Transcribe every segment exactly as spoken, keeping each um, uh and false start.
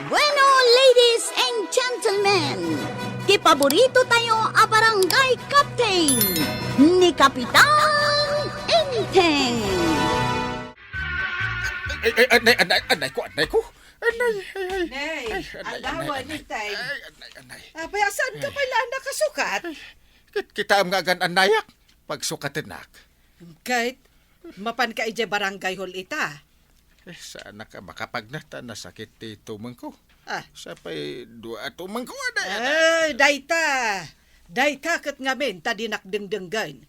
Bueno, ladies and gentlemen, ti paborito tayo a barangay captain, ni Kapitan Enteng. Ay, ay, anay, anay, anay ko, anay ko. Anay, ay, ay. Nay, ay, anay, alawa anay, ni anay. Tay. Ay, anay, anay. Apay, saan ka pala nakasukat? Kit-, kitaem nga agan-anayak, pagsukatennak. Ket, mapan ka idiay barangay hall ita? Eh, saanak a makapagna ta nasakit ti tumengko. Ah. Sapay dua a tumengko, anay, anay. Ay, dayta. Dayta ket ngamin ta dinak dengdenggen.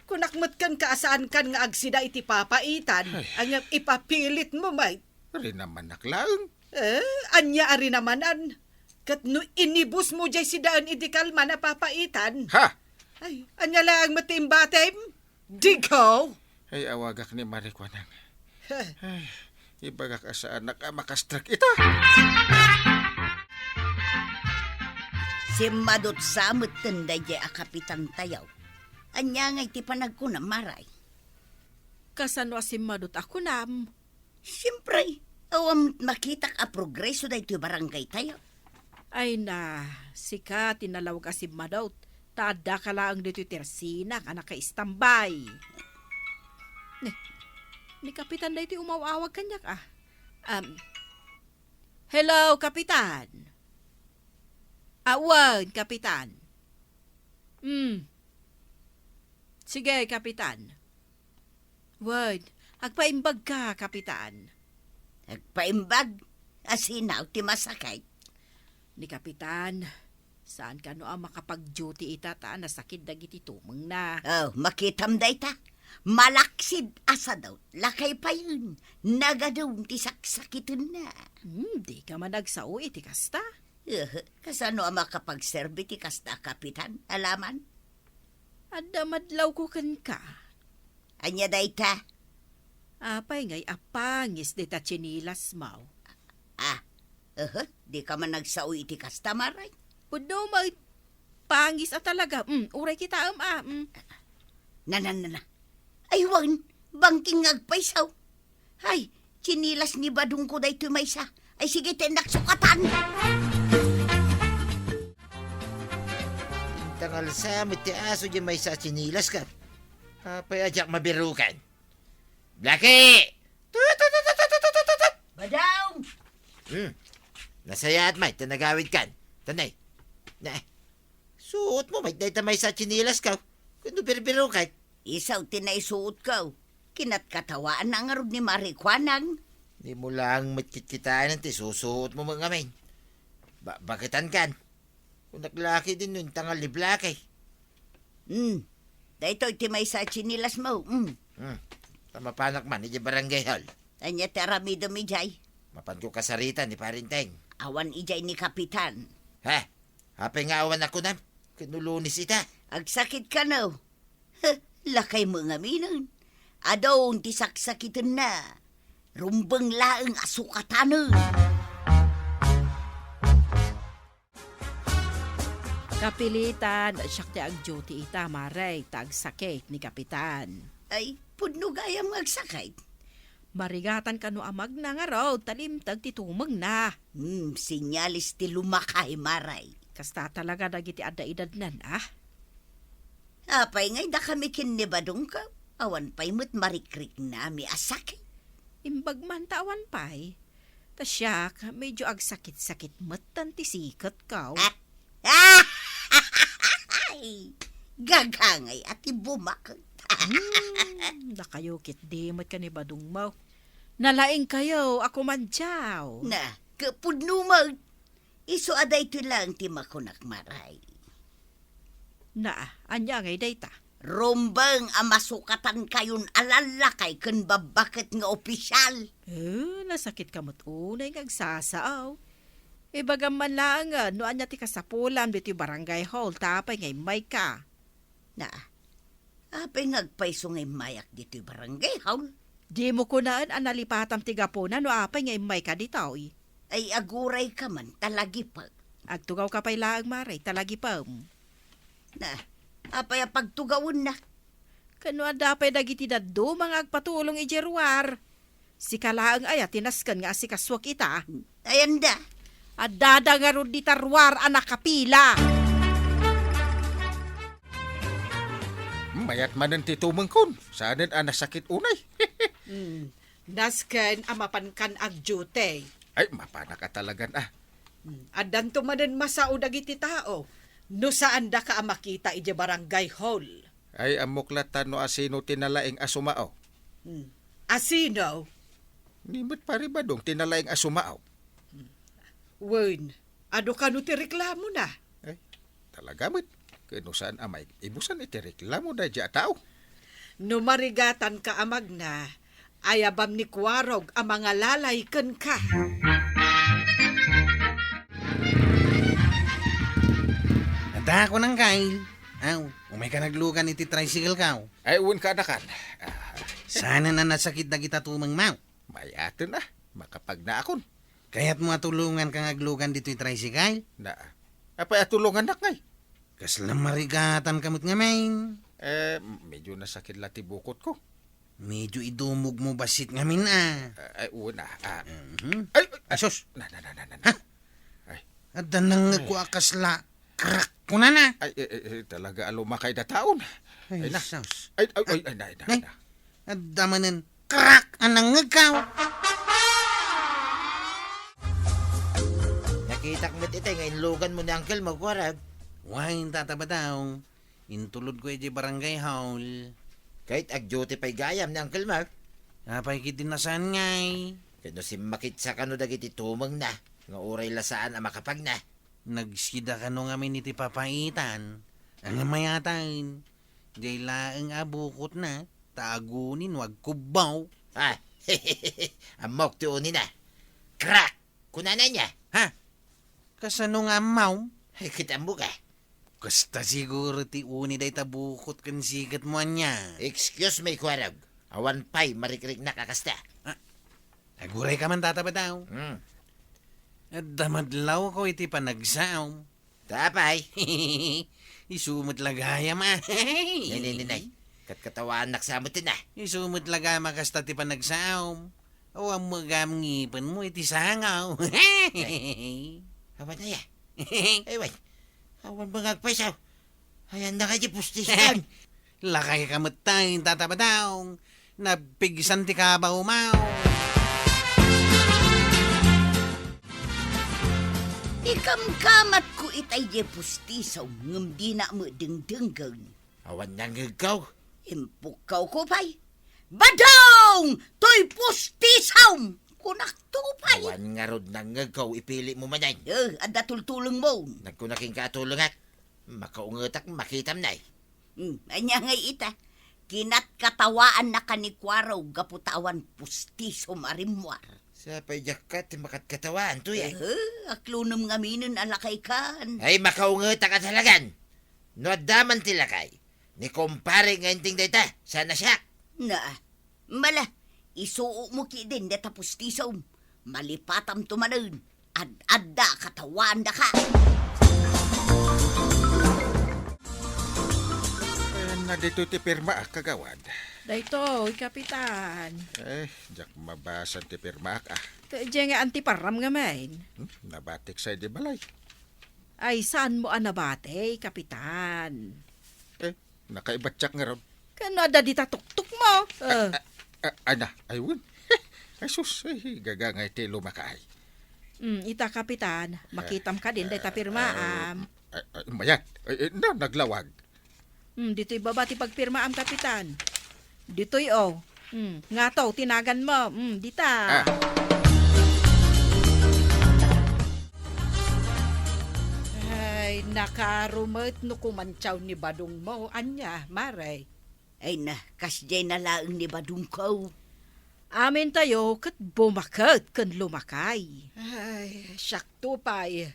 Kunak met kenka a saankan nga agsida iti papaitan, ay, ngem ipapilitmo met. Rinamanak laeng. Eh, ania a rinamanan? Ket no inibusmo diay sidaen idi kalman a papaitan? Ha? Ay, ania laeng met ti imbatim? Digaw! Ay, awagak ni Mari Kuanang. Heh. Ay, ibagak a saanak a makastrek ita. Simmadot sa metten daydiay a kapitan tayo. Ania ngay ti panagkunam, Maray? Kasano a simmadot a kunam? Siempre, awan met makitak a progreso daytoy barangay tayo. Ay na, sika ti nalawag a simmadot, ta addaka laeng ditoy tersinak a nakaistambay. Ne, ni Kapitan daytoy umaw-awag kaniak, ah. Um, hello, Kapitan. Awan, Kapitan. Hmm. Sige, Kapitan. Wen, agpaimbag ka, Kapitan. Agpaimbag? Asino ti masakit? Ni Kapitan, saan kano a makapag-duty ita ta nasakit dagiti tumengna. Oh, makitam dayta. Malaksid a sadot, lakay payen, nagadun ti saksakitenna. Hmm, di ka man agsao iti kasta? Eh, kasano a makapagserbi ti kasta, Kapitan? Alaman? Adda madlawko kenka. Ania dayta? Apay ngay a pangis dita tsinilasmo? Ah, ehe, di ka man nagsao iti kasta, Maray? Pudno met, pangis a talaga. Mm, uray kitaem, ah, mm. Nana, nana. Ay, wen, bangking nga agpayso. Ay, tsinilas ni badongko daytoy maysa. Ay, sige, tennak sukatan. Intangalsa met ti aso diay maysa a tsinilas ka. Apay a diak mabirukan? Blackie! Tut, tut, tut! Badong! Hmm. Nasayaat met ti nagawidkan. Tanay. Na. Suotmo met dayta maysa a tsinilas ka. Kuno birbirukan. Isu ti naisuotko. Kinatkatawan na ngarud ni Mari Kuanang. Dimo laeng met kitkitaen ti susuotmo met ngamin. Ba-, baketankan. Kunak la ketdin no intangal ni Blackie. Hmm. Daytoy ti maysa a tsinilasmo. Hmm. Hmm. Ta mapanak man idiay barangay hall. Ania ti aramidem idiay? Mapanko kasaritan ni Pare Enteng. Awan idiay ni Kapitan. Ha? Apay nga awan a kunam? Kuno Lunes ita. Agsakit kano? Heh, lakaymo ngaminen. Adun ti saksakitenna. Rumbeng laeng a sukatanen. Kapilitan, siak ti ag-duty ita, Maray, ta agsakit ni Kapitan. Ay, pudno gayam nga agsakit. Marigatan kano a magna ngarud ta limteg ti tumengna. Hmm, senyales ti lumakay, Maray. Kasta talaga dagiti adda edadnan, ah. Apay ngay dakami ken ni badongko? Awan pay met marikriknami a sakit. Imbag man ta awan pay. Ta siak, medyo agsakit-sakit metten ti siketko. Ah, Ay, gagangay a ti bumaket. Hmm, dakayo ketdi met ken ni badongmo. Nalaingkayo a kumandiaw. Na, kapudno met. Isu a daytoy laeng ti makunak, Maray. Na, ania ngay dayta? Rumbeng a masukatankayon a lallakay ken babbaket nga opisial. Eh, nasakitka met unay nga agsasao. Ibagam man laengen no ania ti kasapulam ditoy barangay hall ta apay nga immayka. Na, apay nga agpayso nga immayak ditoy barangay hall? Dimo kunaen a nalipatam ti gapuna no apay nga immayka ditoy. Ay, agurayka man, talagipem. Agtugawka pay laeng, Maray, talagipem. Na, apay a pagtugawennak? Ken no adda pay dagiti dadduma nga agpatulong idiay ruar? Sika laeng aya ti nasken nga asikasuak ita? Ay, anda. Addada ngarud dita ruar a nakapila. Mayat manen ti tumengkon. Saanen a nasakit unay. Hmm. Nasken a mapankan agdiute. Ay, mapanak a talagan, ah. Hmm. Addanto manen masao dagiti tao no saandaka a makita idiay barangay hall. Ay, ammok latta no asino ti nalaing a sumao. Hmm. Asino? Ni met Pari Badong ti nalaing a sumao. Wen, adu kano ti reklamona? Ay, talaga met. Ken no saan a maibusan iti reklamo daydiay a tao. No marigatanka a magna, ayabam ni Kuarog a mangalalay kenka. Adda kunam, Kyle. Aw, umayka naglugan iti tricycle-ko. Ay, wen, kaanakan. Ah. Saanen a nasakit dagita tumengmo? Mayaten a, makapagnaakon. Kayatmo a tulonganka nga aglugan ditoy tricycle? Na, apay a tulongannak ngay? Kasla marigatanka met ngamin. Eh, medyo nasakit la ti bukotko. Medyo idumogmo bassit ngamin, ah. Ah, ay, una, ah. Mhm. Ay, ay, Asus! Na, na, na, na, na, na. Ha? Ay. Adda nangngegko a kasla crack kunana. Ay, eh, eh, eh, talaga a lumakay da taon. Ay, Ay, na. sus. Ay, ay, ay, ay, na, na, Nay, na. Adda manen crack a nangngegko. Nakitak met iti nga inluganmo ni Uncle Mark, Warag. Wen, Tata Badong. Intulodko iti barangay hall. Ket agdiute pay gayam ni Uncle Mark. Apay ketdi a saan ngay? Ket no simmakitsa kano dagiti tumengna nga uray la saan a makapagna. Nagsida kano ngamin iti papaitan. Ania mayaten? Diay laeng a bukotna, ta aguni no agkubbaw. Ah, ammok ti unina. Crack! Kunana nia. Ha? Kasano nga ammom? Ay, ket ammok a. Kasta siguro ti uni dayta bukot ken siketmo ania. Excuse me, Kuarog. Awan pay marikriknak a kasta. Ah, agurayka man, Tata Badong. Hmm. Adda madlawko iti panagsaom. Ta apay? Isu met la gayam, ah. Nay, nay, nay, nay. Katkatawaannak sa met na. Isu met la gayam a kasta ti panagsaom. Awan met gayam ngipenmo iti sangaw. Awan aya. Ay, way. Awan nga agpaysaw. Ayan na kay di pustisan. Lakayka met tayo, Tata Badong. Napigsan ti kabaw, maw. Ikamkamatko itay di pustisom ngem dina met dengdenggen. Awan nangngegko. Impukkawko pay. Badong! Toy pustisom! Kunakto pay. Awan ngarud nangngegko, ipilimo manen. Eh, adda tultulengmo. Nagkuna kenka a tulengak. Makaungetak, makitam nay. Hmm, ania ngay ita? Kinatkatawaannaka ni Kuarog gapu ta awan pustisom a rimmuar. Sapay diak kat ti makatkatawaan, tuya. Eh, aklonem ngaminen a lakaykan. Ay, makaungetak a talagan. No adda man ti lakay, ni kumpare nga inting dayta, saan a siak. Na, mala, isuokmo ketdin dayta pustisom. Malipatamto manen. Ad-adda a katawaandaka. Ayan na dito ti pirma, ah, kagawad. Daytoy, Kapitan. Eh, diak mabasa ti pirma, ah. Diay nga antiparam ngamin. Hmm, nabatik sa idi balay. Ay, saanmo a nabati, Kapitan? Eh, nakaibatiak ngarud. Ken no adda dita tuktukmo? Eh. Ah, ah, ah, ana, ay, wen. Ay, sus, ay, gaga nga iti lumakaay. Mm, ita, Kapitan, makitam kadin dayta pirmaam. Ah, ah, mayat. Ay, ay, na, naglawag. Mm, ditoy baba ti pagpirmaam, Kapitan. Ditoy, oh. Mm, ngato, ti naganmo. Mm, dita. Ah. Ay, nakaaro met no kumantiaw ni badongmo. Ania, Mare? Ay na, kasdiay na laeng ni badongko. Amintayo ket bumaket ken lumakay. Ay, siakto pay.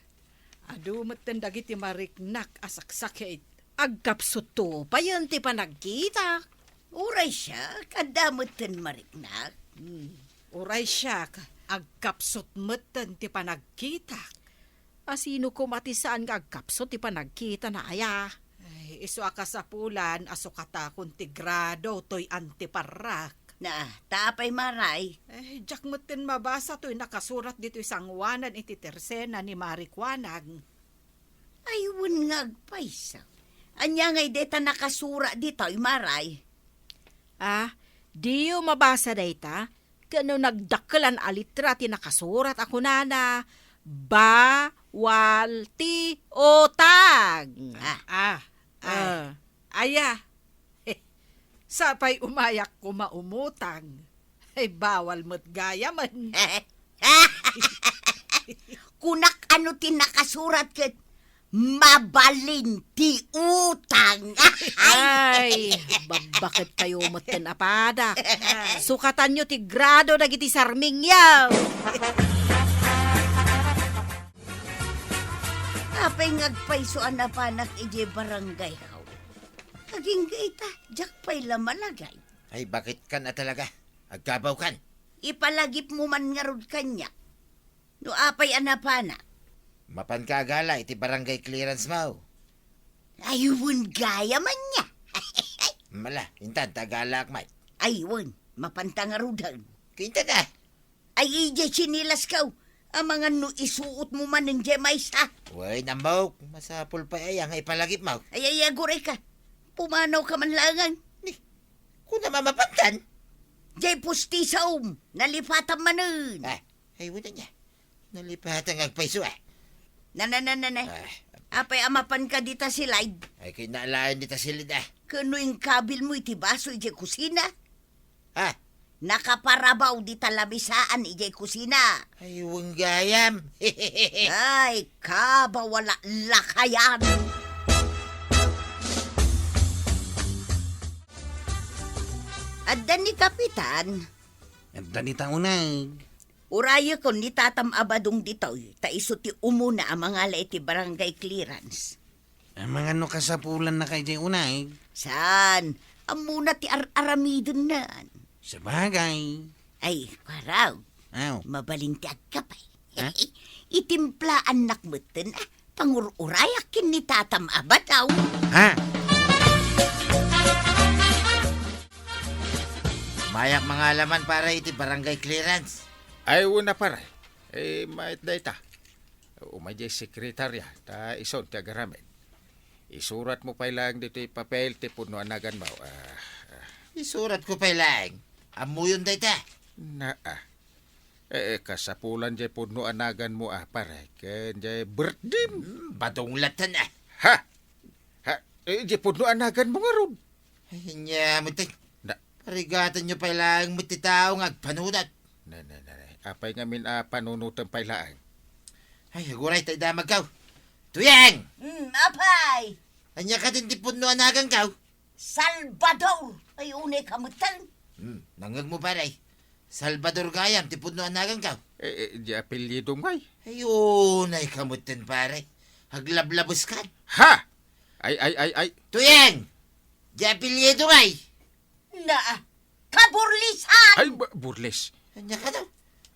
Adu metten dagiti mariknak a saksakit. Agkapsutto payen ti panagkitak. Uray siak, adda metten mariknak. Hmm. Uray siak, agkapsut metten ti panagkitak. Asino koma ti saan nga agkapsut ti panagkitana aya? Ay, isu a kasapulan a sukatakon ti grado toy antiparrak. Na, ta apay, Maray? Eh, diak metten mabasa toy nakasurat ditoy sangoanan iti tersena ni Mari Kuanang. Ay, wen nga agpayso. Ania ngay dayta nakasurat ditoy, Maray? Ah, diyo mabasa dayta? Ken no nagdakkelan a litra ti nakasurat a kunana, "Bawal ti utang." Ah. Ah, ah. Ah. Aya. Sapay umayak koma umutang. Ay, bawal met gayamen. Kunak ano ti nakasurat ket mabalin ti utang. Ay, babbaket kayo metten a padak. Sukatanyo ti grado dagiti sarmingyo. Apay nga agpayso a napanak idiay barangay hall? Agingga ita, diak pay la malagay. Ay, bakit kan a talaga? Agkabaw kan? Ipalagipmo man ngarud kaniak. No apay a napana? Mapanka a gala iti barangay clearance mo. Ay, wen gayamen nia. Mala, intan ta agalaak met. Ay, wen, mapanta ngaruden. Kinta ta. Ay, idiay tsinelas kaw. Amangan no isuotmo manen diay maysa. Wen, ammok, masapul pay aya nga ipalagipmo. Ay, ay, aguray ka. Pumanaw ka man laengen. Ni, kuna mamapantan? Diay pustisom, nalipatam manen. Ah, ay, wen nia. Nalipatan nga agpayso, ah. Na, na, na, na, na. Ah. Apay a mapanka dita silid? Ay, kinalaen dita silid, ah. Ken no inkabilmo iti baso idiay kusina? Ha? Nakaparabaw dita lamisaan idiay kusina. Ay, wen gayam. Ay, kabaw a lakayan. Adda ni Kapitan. Adda ni Taunag. Urayekon ni Tatam a Badong ditoy, ta isu ti umuna a mangala iti barangay clearance. Amangan no kasapulanna kay jay unay? Saan? Ammona ti ar-aramidennan. Sabagay. Ay, Parang. Aw. Mabalin ti agkapay. Ha? Itimplaannak metten, ah, pangur-urayak ken ni Tatam a Badong. Ha? Mayak mangalaman para iti barangay clearance. Ay, una, pare. Eh, maet dayta. Umay diay sekretarya, ta isun ti agaramid. Isuratmo pay laeng ditoy papel ti pudno a naganmo. Ah, ah. Isuratko pay laeng. Ammoyon dayta. Naa. Eh, eh, kasapulan diay pudno a naganmo, ah, pare, ken diay birthday. Hmm, badong latta, ah. Ha? Ha? Eh, diay pudno a naganmo ngarud. Ay, ania met, eh. Na- Parigatenyo pay laeng met ti tao nga agpanunot. Ne, ne, ne, ne. Apay ngamin a panunoten pay laeng? Ay, aguray ta idamagkaw. Tuyeng! Hmm, apay? Ania kadin ti pudno a nagankaw? Salvador! Ay, unay ka metten. Hmm, nangngegmo, pare. Salvador gayam ti pudno a nagankaw. Eh, eh, di apelyido ngay. Ay, unay ka metten, pare. Aglablabes kan. Ha? Ay, ay, ay, ay. Tuyeng! Di apelyido ngay. Naa, kaburlisan! Ay, ba-, burles. Ania ka daw?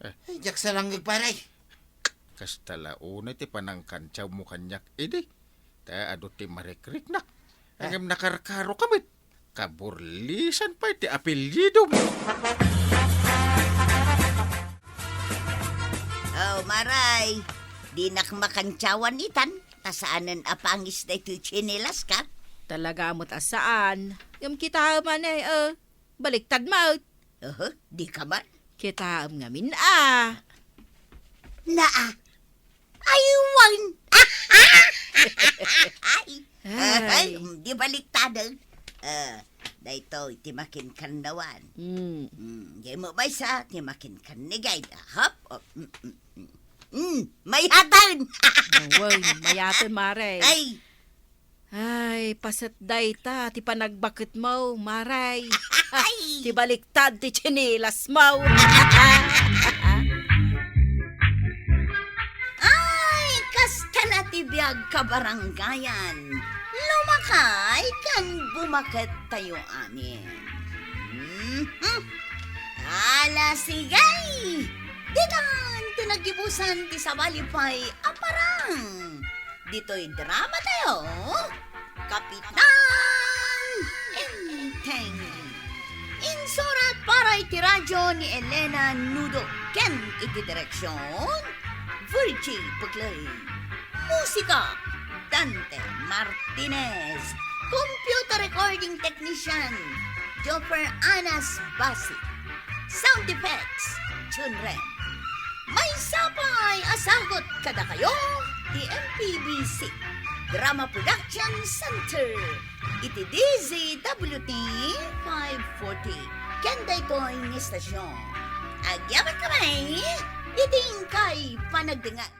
Eh. Ay, diak sa langag, pare. Kasta la unay ti panangkantiawmo kaniak idi. Ta adu ti marikriknak. Ah. Ngem nakarkaro ka met. Kaburlisan pay ti apelyidom. Oh, Maray, dinak makantiawan itan. Ta saanen a pangis daytoy tsinelas ka? Talaga met a saan. Ngem kitaem man, eh, eh. Baliktad met. Oho, di ka man. Kitaem ngamin, ah. Naa. Ay, wen. Ay. Ay. Ay, mm, di baliktaden. Ah, daytoy ti makinkannawan. Mm. Mm, diay mo maysa ti makinkan ni Guide. Ahap. Oh, mm, mm, mm. Mm, mayaten. Wen, mayaten, Mare. Ay. Ay, paset dayta ti panagbaketmo, Mare. Ay. Ti baliktad ti tsinelasmo. Ay, kasta na ti biag, kabarangayan. Lumakay ken bumaket tayo amin. Mhm. Ala, sige! Ditan ti naggibusan ti sabali pay a parang. Ditoy drama tayo, Kapitan Enteng. Insurat por Ay ti radyo ni Elena Nudo ken iti direksyon, Virgie Puclay. Musika, Dante Martinez. Computer recording technician, Joffer Anas Basi. Sound effects, Junren. Maysa pay a sagut kadakayo ti M P B C Drama Production Center iti D Z W T five forty. Ken daytoy nga istasyon, agyamankami iti inkay panagdengngeg.